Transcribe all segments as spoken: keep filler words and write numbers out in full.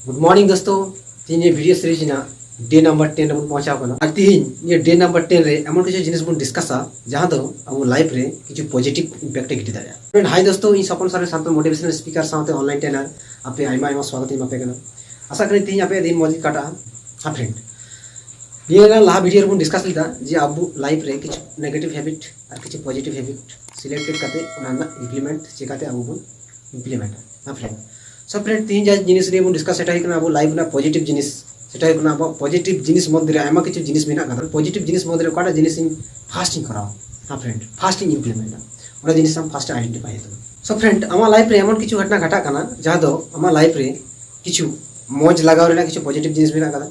Good morning ᱫᱳᱥᱛᱳ, ᱛᱮᱦᱮᱧ ᱱᱤᱭᱟᱹ video series ᱨᱮᱱᱟᱜ day number ten ᱨᱮᱵᱚᱱ ᱯᱚᱦᱪᱟᱣ ᱠᱟᱱᱟ᱾ ᱟᱨ ᱛᱮᱦᱮᱧ ᱱᱤᱭᱟᱹ day number ten ᱨᱮ ᱮᱢᱚᱱ ᱠᱤᱪᱷᱩ ᱡᱤᱱᱤᱥ ᱵᱚᱱ discussᱟ ᱡᱟᱦᱟᱸ ᱫᱚ ᱟᱵᱚ life ᱨᱮ ᱠᱤᱪᱷᱩ positive impact ᱮ ᱜᱤᱰᱤ ᱫᱟᱲᱮᱭᱟᱜᱼᱟ᱾ Friend, hi ᱫᱳᱥᱛᱳ, ᱤᱧ ᱥᱚᱯᱚᱱ ᱥᱚᱨᱮᱱ, ᱥᱟᱱᱛᱟᱲ motivational speaker ᱥᱟᱶᱛᱮ online trainer, ᱟᱯᱮ ᱟᱭᱢᱟ ᱟᱭᱢᱟ ᱥᱣᱟᱜᱚᱛ ᱤᱧ ᱮᱢᱟ ᱯᱮ ᱠᱟᱱᱟ᱾ ᱟᱥᱟ ᱠᱟᱹᱱᱟᱹᱧ ᱛᱮᱦᱮᱧ ᱟᱯᱮᱭᱟᱜ ᱫᱤᱱ ᱢᱚᱡᱽ ᱜᱮ ᱠᱟᱴᱟᱜᱼᱟ᱾ ᱦᱮᱸ friend, ᱱᱤᱭᱟᱹ ᱨᱮᱱᱟᱜ ᱞᱟᱦᱟ video ᱨᱮᱵᱚᱱ discuss ᱞᱮᱫᱟ ᱡᱮ ᱟᱵᱚ life ᱨᱮ ᱠᱤᱪᱷᱩ negative habit ᱟᱨ ᱠᱤᱪᱷᱩ positive habit selected ᱠᱟᱛᱮ ᱚᱱᱟ ᱨᱮᱱᱟᱜ implement ᱪᱮᱠᱟᱛᱮ ᱟᱵᱚ ᱵᱚᱱ implement ᱟ᱾ ᱦᱮᱸ friend, so friend, ᱛᱮᱦᱮᱧ ᱡᱟᱦᱟᱸ ᱡᱤᱱᱤᱥ ᱱᱤᱭᱮ ᱵᱚᱱ discuss, ᱥᱮᱴᱟ ᱦᱩᱭᱩᱜ ᱠᱟᱱᱟ ᱟᱵᱚ life ᱨᱮᱱᱟᱜ positive ᱡᱤᱱᱤᱥ᱾ ᱥᱮᱴᱟ ᱦᱩᱭᱩᱜ ᱠᱟᱱᱟ ᱟᱵᱚ positive ᱡᱤᱱᱤᱥ ᱢᱚᱫᱽᱫᱷᱮ ᱨᱮ ᱟᱭᱢᱟ ᱠᱤᱪᱷᱩ ᱡᱤᱱᱤᱥ ᱢᱮᱱᱟᱜ ᱠᱟᱫᱟ᱾ Positive ᱡᱤᱱᱤᱥ ᱢᱚᱫᱽᱫᱷᱮ ᱨᱮ ᱚᱠᱟᱴᱟᱜ ᱡᱤᱱᱤᱥ ᱤᱧ first ᱤᱧ ᱠᱚᱨᱟᱣᱟ? ᱦᱮᱸ friend, first ᱤᱧ implement ᱟ, ᱚᱱᱟ ᱡᱤᱱᱤᱥ ᱟᱢ first identify ᱦᱩᱭᱩᱜ ᱛᱟᱢᱟ᱾ So friend, ᱟᱢᱟᱜ life ᱨᱮ ᱮᱢᱚᱱ ᱠᱤᱪᱷᱩ ᱜᱷᱚᱴᱱᱟ ᱜᱷᱟᱴᱟᱜ ᱠᱟᱱᱟ ᱡᱟᱦᱟᱸ ᱫᱚ ᱟᱢᱟᱜ life ᱨᱮ ᱠᱤᱪᱷᱩ ᱢᱚᱡᱽ ᱞᱟᱜᱟᱣ ᱨᱮᱱᱟᱜ ᱠᱤᱪᱷᱩ positive ᱡᱤᱱᱤᱥ ᱢᱮᱱᱟᱜ ᱠᱟᱫᱟ,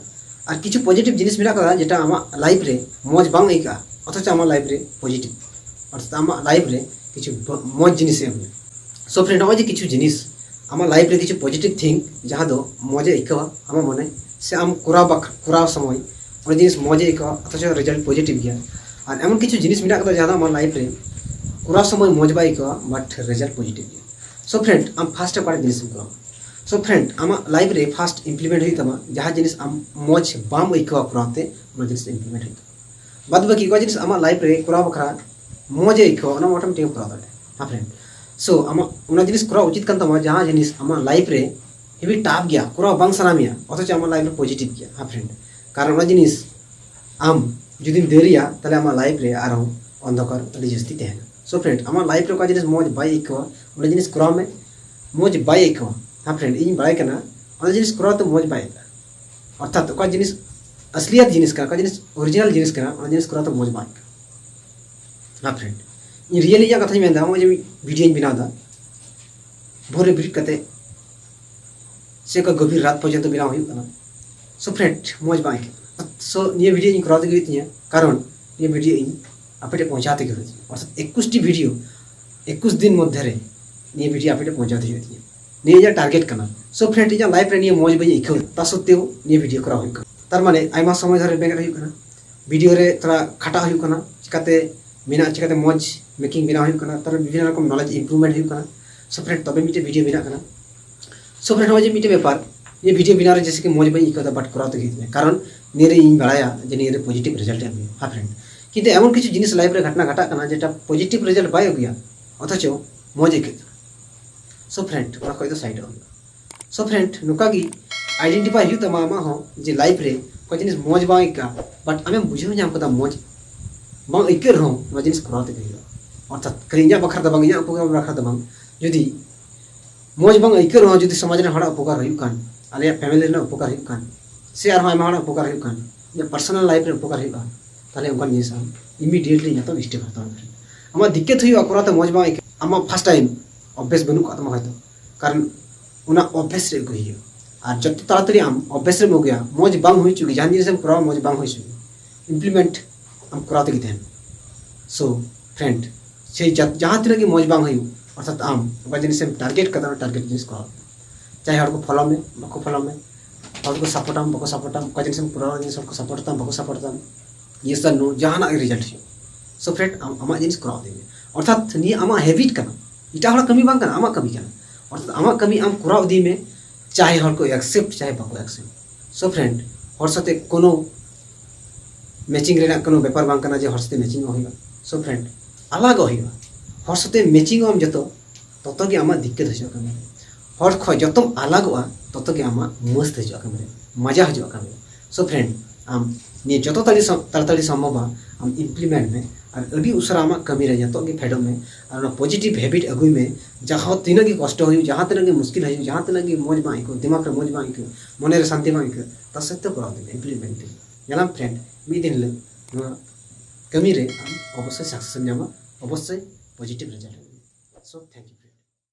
ᱟᱨ ᱠᱤᱪᱷᱩ positive ᱡᱤᱱᱤᱥ ᱢᱮᱱᱟᱜ ᱠᱟᱫᱟ ᱡᱮᱴᱟ ᱟᱢᱟᱜ life ᱨᱮ ᱢᱚᱡᱽ ᱵᱟᱝ ᱟᱹᱭᱠᱟᱹᱜᱼᱟ, ᱚᱛᱷᱚᱪᱚ ᱟᱢᱟᱜ life ᱨᱮ positive, ᱚᱨᱛᱷᱟᱛ ᱟᱢᱟᱜ life ᱨᱮ ᱠᱤᱪᱷᱩ ᱵᱚ-, ᱢᱚᱡᱽ ᱡᱤᱱᱤᱥ ᱮ ᱟᱹᱜᱩᱭᱟ᱾ So friend, ᱱᱚᱜᱼᱚᱭ ᱡᱮ ᱠᱤᱪᱷᱩ ᱡᱤᱱᱤᱥ ᱟᱢᱟᱜ life ᱨᱮ ᱠᱤᱪᱷᱩ positive thing ᱡᱟᱦᱟᱸ ᱫᱚ ᱢᱚᱡᱽ ᱮ ᱟᱹᱭᱠᱟᱹᱣᱟ ᱟᱢᱟᱜ ᱢᱚᱱᱮ, ᱥᱮ ᱟᱢ ᱠᱚᱨᱟᱣ ᱵᱟᱠᱷ-, ᱠᱚᱨᱟᱣ ᱥᱚᱢᱚᱭ ᱚᱱᱟ ᱡᱤᱱᱤᱥ ᱢᱚᱡᱽ ᱮ ᱟᱹᱭᱠᱟᱹᱣᱟ ᱚᱛᱷᱚᱪᱚ result positive ᱜᱮᱭᱟ᱾ ᱟᱨ ᱮᱢᱚᱱ ᱠᱤᱪᱷᱩ ᱡᱤᱱᱤᱥ ᱢᱮᱱᱟᱜ ᱠᱟᱫᱟ ᱡᱟᱦᱟᱸ ᱫᱚ ᱟᱢᱟᱜ life ᱨᱮ ᱠᱚᱨᱟᱣ ᱥᱚᱢᱚᱭ ᱢᱚᱡᱽ ᱵᱟᱭ ᱟᱹᱭᱠᱟᱹᱣᱟ, but result positive ᱜᱮᱭᱟ᱾ So friend, ᱟᱢ first ᱚᱠᱟᱴᱟᱜ ᱡᱤᱱᱤᱥ ᱮᱢ ᱠᱚᱨᱟᱣᱟ? So friend, ᱟᱢᱟᱜ life ᱨᱮ first implement ᱦᱩᱭᱩᱜ ᱛᱟᱢᱟ, ᱡᱟᱦᱟᱸ ᱡᱤᱱᱤᱥ ᱟᱢ ᱢᱚᱡᱽ ᱵᱟᱢ ᱟᱹᱭᱠᱟᱹᱣᱟ ᱠᱚᱨᱟᱣ ᱛᱮ, ᱚᱱᱟ ᱡᱤᱱᱤᱥ implement ᱦᱩᱭᱩᱜ ᱛᱟᱢᱟ᱾ ᱵᱟᱫ ᱵᱟᱹᱠᱤ ᱚᱠᱟ ᱡᱤᱱᱤᱥ ᱟᱢᱟᱜ life ᱨᱮ ᱠᱚᱨᱟᱣ ᱵᱟᱠᱷᱨᱟ ᱢᱚᱡᱽ ᱮ ᱟᱹᱭᱠᱟᱹᱣᱟ, ᱚᱱᱟ automatic ᱮᱢ ᱠᱚᱨᱟᱣ ᱫᱟᱲᱮᱭᱟᱜᱼᱟ᱾ ᱦᱮᱸ friend, so ᱟᱢᱟᱜ ᱚᱱᱟ ᱡᱤᱱᱤᱥ ᱠᱚᱨᱟᱣ ᱩᱪᱤᱛ ᱠᱟᱱ ᱛᱟᱢᱟ ᱡᱟᱦᱟᱸ ᱡᱤᱱᱤᱥ ᱟᱢᱟᱜ life ᱨᱮ heavy tough ᱜᱮᱭᱟ, ᱠᱚᱨᱟᱣ ᱵᱟᱝ ᱥᱟᱱᱟ ᱢᱮᱭᱟ, ᱚᱛᱷᱚᱪᱚ ᱟᱢᱟᱜ life ᱨᱮ positive ᱜᱮᱭᱟ᱾ ᱦᱮᱸ friend, ᱠᱟᱨᱚᱱ ᱚᱱᱟ ᱡᱤᱱᱤᱥ ᱟᱢ ᱡᱩᱫᱤᱢ ᱫᱮᱨᱤᱭᱟ, ᱛᱟᱦᱞᱮ ᱟᱢᱟᱜ life ᱨᱮ ᱟᱨᱦᱚᱸ ᱚᱱᱫᱷᱚᱠᱟᱨ ᱟᱹᱰᱤ ᱡᱟᱹᱥᱛᱤ ᱛᱟᱦᱮᱱᱟ᱾ So friend, ᱟᱢᱟᱜ life ᱨᱮ ᱚᱠᱟ ᱡᱤᱱᱤᱥ ᱢᱚᱡᱽ ᱵᱟᱭ ᱟᱹᱭᱠᱟᱹᱣᱟ, ᱚᱱᱟ ᱡᱤᱱᱤᱥ ᱠᱚᱨᱟᱣ ᱢᱮ, ᱢᱚᱡᱽ ᱵᱟᱭ ᱟᱹᱭᱠᱟᱹᱣᱟ᱾ ᱦᱮᱸ friend, ᱤᱧ ᱵᱟᱲᱟᱭ ᱠᱟᱱᱟ ᱚᱱᱟ ᱡᱤᱱᱤᱥ ᱠᱚᱨᱟᱣ ᱛᱮ ᱢᱚᱡᱽ ᱵᱟᱭ ᱟᱹᱭᱠᱟᱹᱜᱼᱟ᱾ ᱚᱨᱛᱷᱟᱛ ᱚᱠᱟ ᱡᱤᱱᱤᱥ ᱟᱥᱞᱤᱭᱟᱛ ᱡᱤᱱᱤᱥ ᱠᱟᱱᱟ, ᱚᱠᱟ ᱡᱤᱱᱤᱥ original ᱡᱤᱱᱤᱥ ᱠᱟᱱᱟ, ᱚᱱᱟ ᱡᱤᱱᱤᱥ ᱠᱚᱨᱟᱣ ᱛᱮ ᱢᱚᱡᱽ ᱵᱟᱝ ᱟᱹᱭᱠᱟᱹᱜᱼᱟ᱾ ᱦᱮᱸ friend, ᱤᱧ really ᱤᱧᱟᱹᱜ ᱠᱟᱛᱷᱟᱧ ᱢᱮᱱᱫᱟ, ᱱᱚᱜᱼᱚᱭ ᱡᱮ video ᱤᱧ ᱵᱮᱱᱟᱣ ᱮᱫᱟ, ᱵᱷᱳᱨ ᱨᱮ ᱵᱮᱨᱮᱫ ᱠᱟᱛᱮ ᱥᱮ ᱚᱠᱟ ᱜᱚᱵᱷᱤᱨ ᱨᱟᱛ ᱯᱚᱨᱡᱚᱱᱛᱚ ᱵᱮᱱᱟᱣ ᱦᱩᱭᱩᱜ ᱠᱟᱱᱟ᱾ So friend, ᱢᱚᱡᱽ ᱵᱟᱝ ᱟᱹᱭᱠᱟᱹᱜ ᱠᱟᱱᱟ᱾ So ᱱᱤᱭᱟᱹ video ᱤᱧ ᱠᱚᱨᱟᱣ ᱛᱮᱜᱮ ᱦᱩᱭᱩᱜ ᱛᱤᱧᱟᱹ, ᱠᱟᱨᱚᱱ ᱱᱤᱭᱟᱹ video ᱤᱧ ᱟᱯᱮ ᱴᱷᱮᱱ ᱯᱳᱣᱪᱷᱟᱣ ᱛᱮᱜᱮ ᱦᱩᱭᱩᱜ ᱛᱤᱧᱟᱹ᱾ ᱚᱨᱛᱷᱟᱛ ᱮᱠᱩᱥ ᱴᱤ video ᱮᱠᱩᱥ ᱫᱤᱱ ᱢᱚᱫᱽᱫᱷᱮ ᱨᱮ ᱱᱤᱭᱟᱹ video ᱟᱯᱮ ᱴᱷᱮᱱ ᱯᱳᱣᱪᱷᱟᱣ ᱛᱮ ᱦᱩᱭᱩᱜ ᱛᱤᱧᱟᱹ᱾ ᱱᱤᱭᱟᱹ ᱤᱧᱟᱹᱜ target ᱠᱟᱱᱟ᱾ So friend, ᱤᱧᱟᱹᱜ life ᱨᱮ ᱱᱤᱭᱟᱹ ᱢᱚᱡᱽ ᱵᱟᱹᱧ ᱟᱹᱭᱠᱟᱹᱣ, ᱛᱟ ᱥᱚᱛᱛᱮᱣ ᱱᱤᱭᱟᱹ video ᱠᱚᱨᱟᱣ ᱦᱩᱭᱩᱜ ᱠᱟᱱᱟ᱾ ᱛᱟᱨ ᱢᱟᱱᱮ ᱟᱭᱢᱟ ᱥᱚᱢᱚᱭ ᱫᱷᱚᱨᱮ ᱵᱮᱸᱜᱮᱫ ᱦᱩᱭᱩᱜ ᱠᱟᱱᱟ, video ᱨᱮ ᱛᱷᱚᱲᱟ ᱠᱷᱟᱴᱟᱜ ᱦᱩᱭᱩᱜ ᱠᱟᱱᱟ, ᱪᱤᱠᱟᱛᱮ ᱢᱮᱱᱟᱜᱼᱟ, ᱪᱤᱠᱟᱛᱮ ᱢᱚᱡᱽ making ᱵᱮᱱᱟᱣ ᱦᱩᱭᱩᱜ ᱠᱟᱱᱟ, ᱛᱟᱨᱯᱚᱨᱮ ᱵᱤᱵᱷᱤᱱᱱᱚ ᱨᱚᱠᱚᱢ knowledge improvement ᱦᱩᱭᱩᱜ ᱠᱟᱱᱟ᱾ So friend, ᱛᱚᱵᱮ ᱢᱤᱫᱴᱮᱡ video ᱵᱮᱱᱟᱜ ᱠᱟᱱᱟ᱾ So friend, ᱱᱚᱜᱼᱚᱭ ᱡᱮ ᱢᱤᱫᱴᱮᱡ ᱵᱮᱯᱟᱨ, ᱱᱤᱭᱟᱹ ᱵᱷᱤᱰᱤᱭᱳ ᱵᱮᱱᱟᱣ ᱨᱮ ᱡᱮᱭᱥᱮ ᱠᱤ ᱢᱚᱡᱽ ᱵᱟᱹᱧ ᱟᱹᱭᱠᱟᱹᱣ ᱮᱫᱟ, ᱵᱟᱴ ᱠᱚᱨᱟᱣ ᱛᱮᱜᱮ ᱦᱩᱭᱩᱜ ᱛᱤᱧᱟ, ᱠᱟᱨᱚᱱ ᱱᱤᱭᱟᱹ ᱨᱮ ᱤᱧ ᱵᱟᱲᱟᱭᱟ ᱡᱮ ᱱᱤᱭᱟᱹ ᱨᱮ ᱯᱚᱡᱤᱴᱤᱵᱷ ᱨᱮᱡᱟᱞᱴ ᱮ ᱟᱹᱜᱩᱭᱟ᱾ ᱦᱮᱸ ᱯᱷᱨᱮᱱᱰ, ᱠᱤᱱᱛᱩ ᱮᱢᱚᱱ ᱠᱤᱪᱷᱩ ᱡᱤᱱᱤᱥ ᱞᱟᱭᱤᱯᱷ ᱨᱮ ᱜᱷᱚᱴᱱᱟ ᱜᱷᱟᱴᱟᱜ ᱠᱟᱱᱟ ᱡᱮᱴᱟ ᱯᱚᱡᱤᱴᱤᱵᱷ ᱨᱮᱡᱟᱞᱴ ᱵᱟᱭ ᱟᱹᱜᱩᱭᱟ, ᱚᱛᱷᱚᱪᱚ ᱢᱚᱡᱽ ᱟᱹᱭᱠᱟᱹᱜ ᱠᱟᱱᱟ᱾ ᱥᱳ ᱯᱷᱨᱮᱱᱰ, ᱚᱱᱟ ᱠᱷᱚᱡ ᱫᱚ ᱥᱟᱭᱤᱰᱚᱜ ᱦᱩᱭᱩᱜᱼᱟ᱾ ᱥᱳ ᱯᱷᱨᱮᱱᱰ, ᱱᱚᱝᱠᱟ ᱜᱮ ᱟᱭᱰᱮᱱᱴᱤᱯᱷᱟᱭ ᱦᱩᱭᱩᱜ ᱛᱟᱢᱟ ᱟᱢᱟᱜ ᱦᱚᱸ ᱡᱮ ᱞᱟᱭᱤᱯᱷ ᱨᱮ ᱚᱠᱟ ᱡᱤᱱᱤᱥ ᱢᱚᱡᱽ ᱵᱟᱝ ᱟᱹᱭᱠᱟᱹᱜᱼᱟ, ᱵᱟᱴ ᱟᱢᱮᱢ ᱵᱩᱡᱷᱟᱹᱣ ᱧᱟᱢ ᱠᱟᱫᱟ ᱢᱚᱡᱽ ᱵᱟᱝ ᱟᱹᱭᱠᱟᱹᱜ ᱨᱮᱦᱚᱸ ᱱᱚᱣᱟ ᱡᱤᱱᱤᱥ ᱠᱚᱨᱟᱣ ᱛᱮᱜᱮ ᱦᱩᱭᱩᱜᱼᱟ᱾ ᱚᱨᱛᱷᱟᱛ ᱠᱷᱟᱹᱞᱤ ᱤᱧᱟᱹᱜ ᱵᱟᱠᱷᱨᱟ ᱫᱚ ᱵᱟᱝ, ᱤᱧᱟᱹᱜ ᱩᱯᱚᱠᱟᱨ ᱵᱟᱠᱷᱨᱟ ᱫᱚ ᱵᱟᱝ, ᱡᱩᱫᱤ ᱢᱚᱡᱽ ᱵᱟᱝ ᱟᱹᱭᱠᱟᱹᱜ ᱨᱮᱦᱚᱸ ᱡᱩᱫᱤ ᱥᱚᱢᱟᱡᱽ ᱨᱮᱱ ᱦᱚᱲᱟᱜ ᱩᱯᱚᱠᱟᱨ ᱦᱩᱭᱩᱜ ᱠᱟᱱ, ᱟᱞᱮᱭᱟᱜ ᱯᱷᱮᱢᱮᱞᱤ ᱨᱮᱱᱟᱜ ᱩᱯᱚᱠᱟᱨ ᱦᱩᱭᱩᱜ ᱠᱟᱱ, ᱥᱮ ᱟᱨᱦᱚᱸ ᱟᱭᱢᱟ ᱦᱚᱲᱟᱜ ᱩᱯᱚᱠᱟᱨ ᱦᱩᱭᱩᱜ ᱠᱟᱱ, ᱤᱧᱟᱹᱜ ᱯᱟᱨᱥᱚᱱᱟᱞ ᱞᱟᱭᱤᱯᱷ ᱨᱮ ᱩᱯᱚᱠᱟᱨ ᱦᱩᱭᱩᱜᱼᱟ, ᱛᱟᱦᱞᱮ ᱚᱱᱠᱟᱱ ᱡᱤᱱᱤᱥ ᱟᱢ ᱤᱢᱤᱰᱤᱭᱮᱴᱞᱤ ᱱᱤᱛᱚᱜ ᱥᱴᱮᱯ ᱦᱟᱛᱟᱣ ᱢᱮ᱾ ᱟᱢᱟᱜ ᱫᱤᱠᱠᱟᱛ ᱦᱩᱭᱩᱜᱼᱟ ᱠᱚᱨᱟᱣ ᱛᱮ ᱢᱚᱡᱽ ᱵᱟᱝ ᱟᱹᱭᱠᱟᱹᱜᱼᱟ, ᱟᱢᱟᱜ ᱯᱷᱟᱥᱴ ᱴᱟᱭᱤᱢ ᱚᱵᱷᱭᱟᱥ ᱵᱟᱹᱱᱩᱜ ᱠᱟᱜ ᱛᱟᱢᱟ ᱦᱚᱭᱛᱳ, ᱠᱟᱨᱚᱱ ᱚᱱᱟ ᱚᱵᱷᱭᱟᱥ ᱨᱮ ᱟᱹᱜᱩᱭ ᱦᱩᱭᱩᱜᱼᱟ᱾ ᱟᱨ ᱡᱚᱛᱚ ᱛᱟᱲᱟᱛᱟᱲᱤ ᱟᱢ ᱚᱵᱷᱭᱟᱥ ᱨᱮᱢ ᱟᱹᱜᱩᱭᱟ, ᱢᱚᱡᱽ ᱵᱟᱝ ᱦᱩᱭ ᱦᱚᱪᱚᱜ ᱜᱮ, ᱡᱟᱦᱟᱸ ᱡᱤᱱᱤᱥ ᱮᱢ ᱠᱚᱨᱟᱣᱟ ᱢᱚᱡᱽ ᱵᱟᱝ ᱦᱩᱭ ᱦᱚᱪᱚᱜ ᱜᱮ, ᱤᱢᱯᱞᱤᱢᱮᱱᱴ ᱟᱢ ᱠᱚᱨᱟᱣ ᱛᱮᱜᱮ ᱛᱟᱦᱮᱱ᱾ ᱥᱳ ᱯᱷᱨᱮᱱᱰ, ᱥᱮ ᱡᱟ- ᱡᱟᱦᱟᱸ ᱛᱤᱱᱟᱹᱜ ᱜᱮ ᱢᱚᱡᱽ ᱵᱟᱝ ᱦᱩᱭᱩᱜ, ᱚᱨᱛᱷᱟᱛ ᱟᱢ ᱚᱠᱟ ᱡᱤᱱᱤᱥ ᱮᱢ ᱴᱟᱨᱜᱮᱴ ᱠᱟᱫᱟ, ᱚᱱᱟ ᱴᱟᱨᱜᱮᱴ ᱡᱤᱱᱤᱥ ᱠᱚᱨᱟᱣ᱾ ᱪᱟᱦᱮ ᱦᱚᱲ ᱠᱚ ᱯᱷᱚᱞᱳ ᱢᱮ, ᱵᱟᱠᱚ ᱯᱷᱚᱞᱳ ᱢᱮ, ᱦᱚᱲ ᱠᱚ ᱥᱟᱯᱳᱨᱴ ᱟᱢ, ᱵᱟᱠᱚ ᱥᱟᱯᱳᱨᱴ ᱟᱢ, ᱚᱠᱟ ᱡᱤᱱᱤᱥ ᱮᱢ ᱠᱚᱨᱟᱣ, ᱡᱤᱱᱤᱥ ᱦᱚᱲ ᱠᱚ ᱥᱟᱯᱳᱨᱴ ᱛᱟᱢ, ᱵᱟᱠᱚ ᱥᱟᱯᱳᱨᱴ ᱛᱟᱢ, ᱤᱭᱮᱥ ᱟᱨ ᱱᱳ, ᱡᱟᱦᱟᱱᱟᱜ ᱜᱮ ᱨᱮᱡᱟᱞᱴ ᱦᱩᱭᱩᱜ᱾ ᱥᱳ ᱯᱷᱨᱮᱱᱰ, ᱟᱢ ᱟᱢᱟᱜ ᱡᱤᱱᱤᱥ ᱠᱚᱨᱟᱣ ᱤᱫᱤ ᱢᱮ᱾ ᱚᱨᱛᱷᱟᱛ ᱱᱤᱭᱟᱹ ᱟᱢᱟᱜ ᱦᱮᱵᱤᱴ ᱠᱟᱱᱟ, ᱮᱴᱟᱜ ᱦᱚᱲᱟᱜ ᱠᱟᱹᱢᱤ ᱵᱟᱝ ᱠᱟᱱᱟ, ᱟᱢᱟᱜ ᱠᱟᱹᱢᱤ ᱠᱟᱱᱟ᱾ ᱚᱨᱛᱷᱟᱛ ᱟᱢᱟᱜ ᱠᱟᱹᱢᱤ ᱟᱢ ᱠᱚᱨᱟᱣ ᱤᱫᱤ ᱢᱮ, ᱪᱟᱦᱮ ᱦᱚᱲ ᱠᱚ ᱮᱠᱥᱮᱯᱴ ᱪᱟᱦᱮ ᱵᱟᱠᱚ ᱮᱠᱥᱮᱯᱴ᱾ ᱥᱳ ᱯᱷᱨᱮᱱᱰ, ᱦᱚᱲ ᱥᱟᱛᱮ ᱠᱳᱱᱳ ᱢᱮᱪᱤᱝ ᱨᱮᱱᱟᱜ ᱠᱳᱱᱳ ᱵᱮᱯᱟᱨ ᱵᱟᱝ ᱠᱟᱱᱟ ᱡᱮ ᱦᱚᱲ ᱥᱟᱛᱮ ᱢᱮᱪᱤᱝᱚᱜ ᱦᱩᱭᱩᱜᱼᱟ᱾ ᱥᱳ ᱯᱷᱨᱮᱱᱰ, ᱟᱞᱟᱜᱚᱜ ᱦᱩᱭᱩᱜᱼᱟ᱾ ᱦᱚᱲ ᱥᱟᱛᱮ ᱢᱮᱪᱤᱝᱚᱜ ᱟᱢ ᱡᱚᱛᱚ, ᱛᱚᱛᱚ ᱜᱮ ᱟᱢᱟᱜ ᱫᱤᱠᱠᱟᱛ ᱦᱤᱡᱩᱜᱼᱟ ᱠᱟᱹᱢᱤ ᱨᱮ᱾ ᱦᱚᱲ ᱠᱷᱚᱱ ᱡᱚᱛᱚᱢ ᱟᱞᱟᱜᱚᱜᱼᱟ, ᱛᱚᱛᱚ ᱜᱮ ᱟᱢᱟᱜ ᱢᱚᱡᱽ ᱦᱤᱡᱩᱜᱼᱟ ᱠᱟᱹᱢᱤ ᱨᱮ, ᱢᱟᱡᱟ ᱦᱤᱡᱩᱜᱼᱟ ᱠᱟᱹᱢᱤ ᱨᱮ᱾ ᱥᱳ ᱯᱷᱨᱮᱱᱰ, ᱟᱢ ᱱᱤᱭᱟᱹ ᱡᱚᱛᱚ ᱛᱟᱲᱟᱛᱟᱲᱤ ᱥᱚᱢ- ᱛᱟᱲᱟᱛᱟᱲᱤ ᱥᱚᱢᱵᱷᱚᱵᱟ ᱟᱢ ᱤᱢᱯᱞᱤᱢᱮᱱᱴ ᱢᱮ, ᱟᱨ ᱟᱹᱰᱤ ᱩᱥᱟᱹᱨᱟ ᱟᱢᱟᱜ ᱠᱟᱹᱢᱤ ᱨᱮ ᱱᱤᱛᱚᱜ ᱜᱮ ᱯᱷᱮᱰᱚᱜ ᱢᱮ᱾ ᱟᱨ ᱚᱱᱟ ᱯᱚᱡᱤᱴᱤᱵᱷ ᱦᱮᱵᱤᱴ ᱟᱹᱜᱩᱭ ᱢᱮ᱾ ᱡᱟᱦᱟᱸ ᱛᱤᱱᱟᱹᱜ ᱜᱮ ᱠᱚᱥᱴᱚ ᱦᱩᱭᱩᱜ, ᱡᱟᱦᱟᱸ ᱛᱤᱱᱟᱹᱜ ᱜᱮ ᱢᱩᱥᱠᱤᱞ ᱦᱩᱭᱩᱜ, ᱡᱟᱦᱟᱸ ᱛᱤᱱᱟᱹᱜ ᱜᱮ ᱢᱚᱡᱽ ᱵᱟᱝ ᱟᱹᱭᱠᱟᱹᱜ, ᱫᱤᱢᱟᱜᱽ ᱨᱮ ᱢᱚᱡᱽ ᱵᱟᱝ ᱟᱹᱭᱠᱟᱹᱜ, ᱢᱚᱱᱮ ᱨᱮ ᱥᱟᱱᱛᱤ ᱵᱟᱝ ᱟᱹᱭᱠᱟᱹᱜ, ᱛᱟ ᱥᱚᱛᱛᱮᱣ ᱠᱚᱨᱟᱣ ᱤᱫᱤ ᱢᱮ, ᱤᱢᱯᱞᱤᱢᱮᱱᱴ ᱤᱫᱤ ᱢᱮ᱾ ᱧᱮᱞᱟᱢ ᱯᱷᱨᱮᱱᱰ, ᱢᱤᱫ ᱫᱤᱱ ᱦᱤᱞᱳᱜ ᱱᱚᱣᱟ ᱠᱟᱹᱢᱤ ᱨᱮ ᱟᱢ ᱚᱵᱚᱥᱥᱳᱭ ᱥᱟᱠᱥᱮᱥ ᱮᱢ ᱧᱟᱢᱟ, ᱚᱵᱚᱥᱥᱳᱭ ᱯᱚᱡᱤᱴᱤᱵᱷ ᱨᱮᱡᱟᱞᱴ ᱮᱢ ᱧᱟᱢᱟ᱾ ᱥᱳ ᱛᱷᱮᱝᱠ ᱭᱩ᱾